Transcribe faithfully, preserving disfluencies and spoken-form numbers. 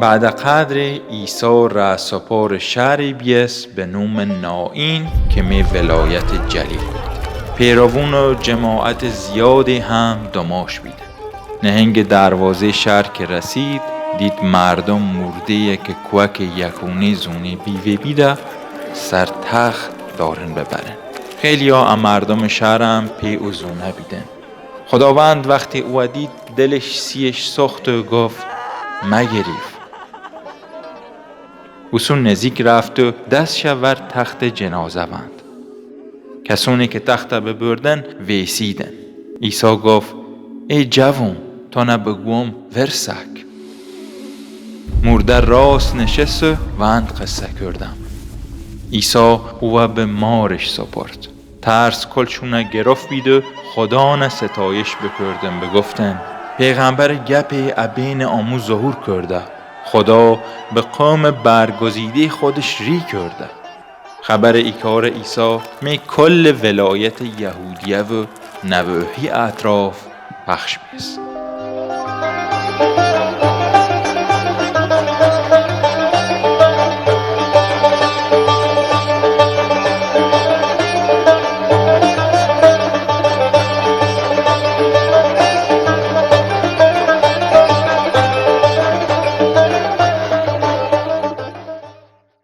بعد قدری عیسی رأسوپور شهری بیس به نوم نائین کی می ولایت جلیل بید. پیروون و جماعت زیادی هم دوماش بیدن. نهنگ دروازهٔ شهر کی رسید، دید مردم مورده‌یی کی کوأک یکونهٔ زونه بیوه بیده، سر تخت دارن ببرن. خیلی‌یی ا مردم شهرم پی او زونه بیدن. خداوند وختی اووه دید، دلش سییش سوخت و گفت: مگریف. اوسو نزیک رفت و دس‌شه ور تخت جنازه وند. کسونی کی تخته ببردن وئسیدن. عیسی گفت: ای جوون، تانه بگوم ورسک؟ مورده راست نشست و وند قصه کردن. عیسی اووه به مارش سپرد. ترس کلشونه گرفت بید و خدانه ستایش بکردن، بگفتن: پیغمبر گپی ا بین امو ظهور کرده، خدا به قوم برگزیدهٔ خودش ری کرده. خبر ای کار عیسی می کل ولایت یهودیه و نواحی اطراف پخش بیس.